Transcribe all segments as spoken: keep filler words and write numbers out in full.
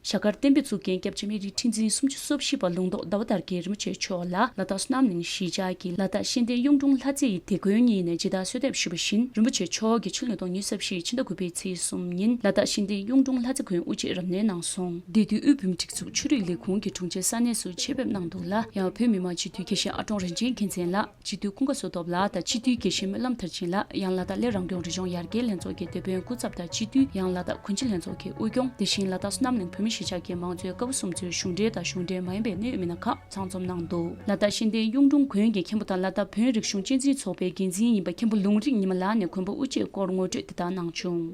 ཞྭ་དཀར་བསྟན་པའི་གཙུག་རྒྱན་སྐྱབས་རྗེ་སྨན་རིའི་ཁྲི་འཛིན་སུམ་ཅུ་སོ་བཞི་པ་ལུང་རྟོགས་ཟླ་བ་དར་རྒྱས་རིན་པོ་ཆེ་མཆོག་ལ་ལ་དྭགས་བསོད་ནམས་གླིང་གཞིས་ཆགས་ཀྱི་ལ་དྭགས་ཤེས་ལྡན་གཡུང་དྲུང་ལྷ་རྩེ་ཡི་སྡེ་དགོན་གཉིས་ནས་ཇི་ལྟར་གསོལ་འདེབས་ཞུས་པ་བཞིན། རིན་པོ་ཆེ་མཆོག་གིས་ཕྱི་ལོ་ཉིས་སྟོང་ཉི་ཤུ་རྩ་བཞི་ཕྱི་ཟླ་དགུ་པའི་ཚེས་གསུམ་ཉིན་ལ་དྭགས་ཤེས་ལྡན་གཡུང་དྲུང་ལྷ་རྩེ་དགོན་དབུ་འབྱེད་རབ་གནས་གནང་སོང་། འདི་དུས་དབུས་བོད་མིའི་སྒྲིག་འཛུགས་ཆོས་རིག་ལས་ཁུངས་ཀྱི་དྲུང་ཆེ་ས་གནས་སུ་ཆེད་ཕེབས་གནང་འདུག་ལ། ཡང་བོད་མི་མང་སྤྱི་འཐུས་དགེ་བཤེས་ཨ་ཀྲོང་རིན་ཆེན་མཁྱེན་བརྩེ་ལགས། སྤྱི་འཐུས་ཀུན་དགའ་བསོད་སྟོབས་ལགས་དང་སྤྱི་འཐུས་དགེ་བཤེས་སྨོན་ལམ་མཐར་ཕྱིན་ལགས། ཡང་ལ་དྭགས་སླེ་རང་སྐྱོང་རི་ལྗོངས་ཡར་རྒྱས་ལྷན་ཚོགས་ཀྱི་སྡེ་དཔོན་སྐུ་ཚབ་དང་སྤྱི་འཐུས། ཡང་ལ་དྭགས་གོན་ཆེ་ལྷན་ཚོགས་ཀྱི་དབུ་སྐྱོང་དེ་བཞིན་ལ་དྭགས་བསོད་ནམས་གླིང་བོད་མི་གཞིས་ཆགས་ཀྱི་མང་གཙོའི་ཀ་བ་གསུམ་གཙོའི་གཞུང་འབྲེལ་དང་གཞུང་འབྲེལ་མ་ཡིན་པའི་གནད་ཡོད་མི་སྣ་ཁག་ཚང་འཛོམས་གནང་འདུག་ལ་དྭགས་ཤེས་ལྡན་གཡུང་དྲུང་དགོན་གྱི་མཁན་པོ་དང་ལ་དྭགས་བོན་རིག་གཞུང་གཅེས་འཛིན་ཚོགས་པའི་འགན་འཛིན་ཡིན་པ་མཁན་པོ་ལུང་རིགས་ཉི་མ་ལགས་ནས་དགོན་པ་དབུ་འབྱེད་སྐོར་ངོ་སྤྲོད་དེ་ལྟར་གནང་བྱུང་།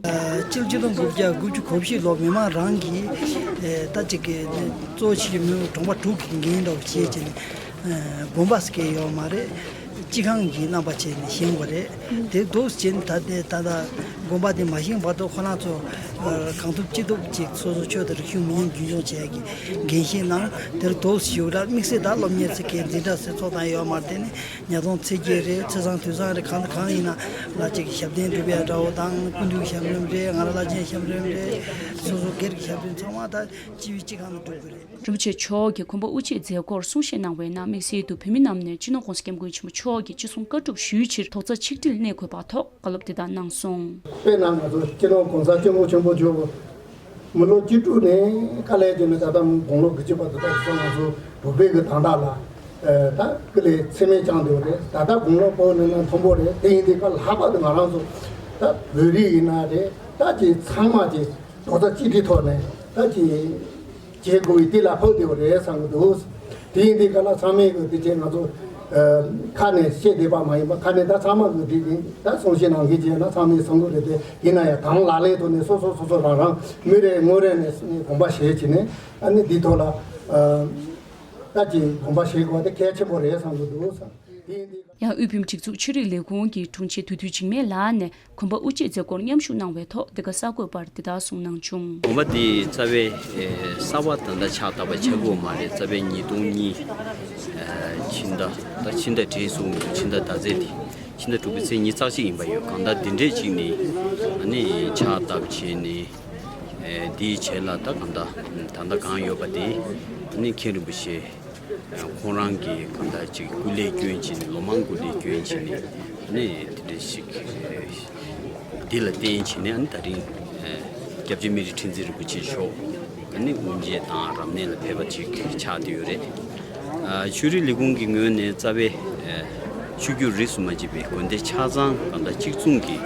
སྤྱི་ལོ་ཆིག་སྟོང་དགུ་བརྒྱ་དགུ་བཅུ་གོ་བཞི་ལོར་མི་མང་རང་གིས་ད་ཅིག་གི་གཙོ་བོ་བྱེད་ཀྱི་མི་གྲོང་པ་དྲུག་གི་འགན་འདྲ་བོ་བྱས་བྱས་ནས། དགོན་པ་ཟེར་མཁན་ཡོད་མ་རེད། སྤྱི་ཁང་གི་རྣམ་པ་བྱས་ནས་བཞེངས་པ་རེད། དེ་འདུག་བྱས་ནས་ད་ལྟའི་ད་ལྟ་དགོན་པ་དེ་མ་བཞེངས་བར་དུ་ཁོ་རང་ཚོ་གང་ཐུབ་ཅི་ཐུབ་ཅིག་སོ་སོ་ཆོས་དང་རིག་གཞུང་མི་ཉམས་རྒྱུན་འཁྱོངས་བྱེད་ཡག་གི་འགན་བཞེས་གནང་། དེར་འདུག་ཞུ་ར་དམིགས་བསལ་ད་སློབ་གཉེར་ཚིག་གི་འཛིན་གྲྭ་ཟེར་ཚོགས་དང་ཡོད་མ་རེད། དེ་ནི་ཉ་སྟོང་ཚེས་བརྒྱད་རེད། ཚེས་བཟང་དུས་བཟང་རེད། གང་དང་གང་ཡིན་ན་ལ་ཅིག་ཞབས་བརྟན་སྒྲུབ་ཡག་འདྲ་བོ་དང་སྐུ་མདུན་ཞབས་རིམ་རེད། ང་རང་བླ་ཆེན་ཞབས་རིམ་རེད། སོ་སོ་སྒེར་གྱི་ཞབས་རིམ་ཚང་མ་ད་སྤྱི་པའི་སྤྱི་ཁང་ནས་སྒྲུབ་དགོས་རེད། རིན་པོ་ཆེ་མཆོག་གིས་དགོན་པ་དབུ་འབྱེད་མཛད་སྒོར་གསུང་བཤད་གནང་བའི་ནང་དམིགས་བསལ་དུ་བོད་མི་རྣམས་ནས་སྤྱི་ནོར་༸གོང་ས་༸སྐྱབས་མགོན་ཆེན་པོ་མཆོག་གི་ཅི་གསུང་བཀའ་སྒྲུབ་ཞུའི་ཕྱིར་རྡོག་རྩ་ཆིག་སྒྲིལ་གནས་དགོས་པར་ཐོག་བཀའ་སློབ་དེ་ལྟར་གནང་སོང་། དཔེར་ན་ང་ཚོ་སྤྱི་ནོར་༸གོང་ས་༸སྐྱབས་མགོན་ཆེན་པོ་མཆོག་མི་ལོ་བཅུ་དྲུག་ནས་དཀའ་ལས་བརྒྱབ་ནས་ད་ལྟ་དགུང་ལོ་དགུ་བཅུ་བར་དུ་ད་ང་ཚོ་བོད་པའི་གི་དང་ཐོག་ལ་ད་སྐུ་ལས་ཚད་མེད་བསྐྱངས་བསྡད་པ་རེད། ད་ལྟ་དགུང་ལོ་ཕོག་ནས་ན་མཐོན་པོ་རེད། དེ་ཡིན་དུས་ཀ་ལྷག་པར་དུ་ང་རང་ཚོ་ད་བོད་རིགས་ཡིན་ན་རེད། ད་ཅིག་ཚང་མ་ཅིག་རྡོག་རྩ་གཅིག་སྒྲིལ་ཐོག་ནས་ད་ཅིག་བྱེད་དགོས་པའི་དེ་ལ་ཕོག་བསྡད་པ་རེད་བསམ་གྱི་འདུག་དེ་ཡིན་དུས་ཀ་ལ་ཚང་མས་གི་དེ་བྱས་ང་ཚོ་ཨ་ཁ་ནས་བཤད་བསྡད་པ་མ་ཡིན་པ། ཁ་ནས་ད་ཚང་མ་གི་དེ་ཡིན་ད་གསུང་བཤད་གནང་མཁན་བྱས་ན་ཚང་མས་གསུང་གི་རེད། དེ་ཡིན་ན་ཡང་དང་ལག་ལེན་ཐོག་ནས་སོ་སོ་སོ་སོ་རང་རང་མི་རེ་ངོ་རེ་ནས་དགོངས་པ་བཞེས་བྱས་ནས་ཨ་ནི་འདི་ཐོག་ལ་ཨ་ད་ཅིག་དགོངས་པ་བཞེས་དགོས་པ་དེ་གལ་ཆེན་པོ་རེད་བསམ་གྱི་འདུག་དེ་ཡིན་དུས། ཡང་དབུས་བོད་མིའི་སྒྲིག་འཛུགས་ཆོས་རིག་ལས་ཁུངས་ཀྱི་དྲུང་ཆེ་བདུད་འདུལ་འཇིགས་མེད་ལགས་ནས་དགོན་པ་དབུ་འབྱེད་མཛད་སྒོར་མཉམ་ཞུགས་གནང་བའི་ཐོག་འདི་ག་གསར་འགོད་པར་འདི་ལྟར་གསུངས་གནང་བྱུང་། དགོན་པ་འདི་རྩ་བའི་ཨེ་གསར་པ་ད་ལྟ་ཕྱག་བཏབ་པ་ཆགས་ཀྱི་ཡོད་མ་རེད། རྩ་བའི་ཉིས་སྟོང་གཉིས་ཨེ་ཕྱི་ཟླ་ད་ཕྱི་ཟླ་དྲན་སོང་། ཕྱི་ཟླ་ཟླ་ཚེས་དེ་ཕྱི་ཟླ་དྲུག་པའི་ཚེས་ཉི་ཤུ་རྩ་གཅིག་ཡིན་པ་ཡོད། གང་ལྟར་འདི་འདྲས་ཅིག་ནས་ཨ་ནི་ཕྱག་བཏབ་བྱས་ནས་ཨེ་འདིའི་རྗེས་ལ་ད་གང་ལྟར་ད་ལྟ་གང་ཡོད་པ་དེ་ཨ་ནི་མཁན་རིན་པོ་ཆེ། ཁོང་རང་གིས་གང་ལྟར་ཅིག་སྐུ་ལས་བསྐྱོན་བྱས་ནས་ལོ་མང་སྐུ་ལས་བསྐྱོན་བྱས་ནས་ནས་དེ་འདྲ་ཞིག་འདི་ལ་བརྟེན་བྱས་ནས་ཨ་ནི་ད་རིང་སྐྱབས་རྗེ་སྨན་རི་ཁྲི་འཛིན་རིན་པོ་ཆེ་མཆོག་ཨ་ནི་དབུ་འབྱེད་དང་རབ་གནས་ལ་ཕེབས་པ་ཅིག་ཆགས་བསྡད་ཡོད་རེད། ཆོས་རིག་ལས་ཁུངས་ཀྱི་ངོས་ནས་རྩ་བའི་ཆོས་བརྒྱུད་རིས་སུ་མ་ཆད་པའི་དགོན་སྡེ་ཆ་ཚང་གང་ལྟར་གཅིག་མཚུངས་ཀྱི་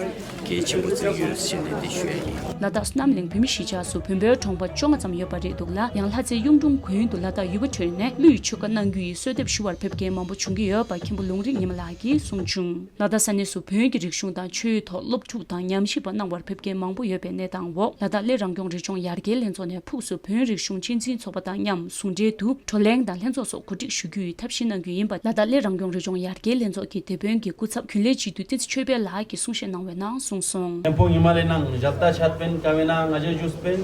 གལ་ཆེན་པོ་བརྩི་གི་ཡོད་ཟེར་ནས་འདི་ཞུ་ཡ་ཡིན། ལ་དྭགས་བསོད་ནམས་གླིང་བོད་མིའི་གཞིས་ཆགས་སུ་བོན་པོའི་གྲོང་པ་བཅོ་ལྔ་ཙམ་ཡོད་པ་རེད་འདུག་ལ། ཡང་ལྷ་རྩེ་གཡུང་དྲུང་དགོན་དུ་ལ་དྭགས་ཡུལ་པ་ཁྲོད་ནས་ཀླུ་ཡི་ཆོས་བཀའ་གནང་རྒྱུ་ཡི་གསོལ་འདེབས་ཞུ་བར་ཕེབས་མཁན་མང་པོ་བྱུང་གི་ཡོད་པ་མཁན་པོ་ལུང་རིགས་ཉི་མ་ལགས་ཀྱིས་གསུངས་བྱུང་། ལ་དྭགས་ས་གནས་སུ་བོན་གྱི་རིག་གཞུང་དང་ཆོས་ཐོག་སློབ་ཕྲུག་དང་ཉམས་ཞིབ་པ་གནང་བར་ཕེབས་མཁན་མང་པོ་ཡོད་པའི་གནས་སྟངས་འོག་ལ་དྭགས་སླེ་རང་སྐྱོང་རི་ལྗོངས་ཡར་རྒྱས་ལྷན་ཚོགས་ནས་ཕུགས་སུ་བོན་རིག་གཞུང་གཅེས་འཛིན་ཚོགས་པ་དང་མཉམ་ཟུང་འབྲེལ་དུ་བགྲོ་གླེང་དང་ལྷན་ཚོགས་སོགས་གོ་སྒྲིག་ཞུ་རྒྱུ་ཡི་ཐབས་ཤེས་གནང་རྒྱུ་ཡིན་པ་ལ་དྭགས་སླེ་རང་སྐྱོང་རི་ལྗོངས་ཡར་རྒྱས་ལྷན་ཚོགས་ཀྱི་དེད་དཔོན་གྱི་སྐུ་ཚབ་རྒྱུན་ལས་སྤྱི་འཐུས་བསྟན་འཛིན་ཆོས་འཕེལ་ལགས་ཀྱིས་གསུང་བཤད་གནང་བའི་ནང་གསུངས་སོང་། ཐེམ་པོ་ཉི་མ་ལས་ནང་ཞབས་ཏ་ཆད་པན་ཀ་བེ་ན་ང་ཅག་ཞུས་པན་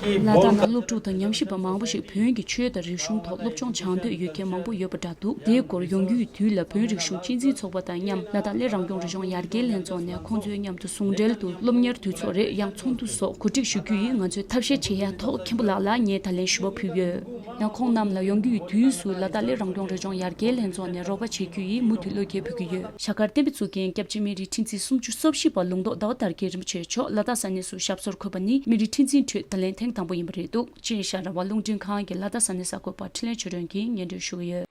ཀྱི་ལ་བོལ་དྭགས་ནང་སློབ་ཕྲུག་དང་ཉམས་ཞིབ་པ་མང་པོ་ཞིག་བོན་གྱི་ཆོས་དང་རིག་གཞུང་ཐོག་སློབ་སྦྱོང་སྦྱང་འདོད་ཡོད་མཁན་མང་པོ་ཡོད་པ་འདྲ་འདུག་དེའི་སྐོར་ཡོང་རྒྱུའི་དུས་ལ་བོན་རིག་གཞུང་གཅེས་འཛིན་ཚོགས་པ་དང་མཉམ་ལ་དྭགས་སླེ་རང་སྐྱོང་རི་ལྗོངས་ཡར་རྒྱས་ལྷན་ཚོགས་ནས་ཁོང་ཚོའི་མཉམ་དུ་ཟུང་འབྲེལ་དུ་སློབ་གཉེར་དུས་ཚོད་རེ་ཡང་ཚོགས་འདུ་སོགས་གོ་སྒྲིག་ཞུ་རྒྱུ་ཡིས་ང་ཚོས་ཐབས་ཤེས་བྱེད་ཡ་ཐོག་མཁན་པོ་ལགས་ལ་ངས་ད་ལན་ཞུ་བ་ཕུལ་ཡོད། ཡང་ཁོང་རྣམས་ལ་ཡོང་རྒྱུ་ཡི་དུས་སུ་ལ་དྭགས་སླེ་རང་སྐྱོང་རི་ལྗོངས་ཡར་རྒྱས་ལྷན་ཚོགས་ནས་རོགས་པ་བྱེད་རྒྱུ་ཡིས་མུ་མཐུད་བློ་འགེལ་ཕུལ་གྱི་ཡོད། ཞྭ་དཀར་བསྟན་པའི་གཙུག་རྒྱན་སྐྱབས་རྗེ་སྨན་རིའི་ཁྲི་འཛིན་སུམ་ཅུ་སོ་བཞི་པ་ལུང་རྟོགས་ཟླ་བ་དར་རྒྱས་རིན་པོ་ཆེ་མཆོག་ལ་དྭགས་ས་གནས་སུ་ཞབས་སོར་འཁོད་པ་ནི་སྨན་རིའི་ཁྲི་འཛིན་ཁྲོད་ད་ལན་ཐེངས་དང་པོ་ཡིན་པ་རེད་འདུག་ཅེས་ཞྭ་ར་བ་རླུང་འཕྲིན་ཁང་གི་ལ་དྭགས་ས་གནས་གསར་འགོད་པ་འཕྲིན་ལས་ཆོས་སྒྲོན་གྱིས་སྙན་སྒྲོན་ཞུ་གི་ཡོད།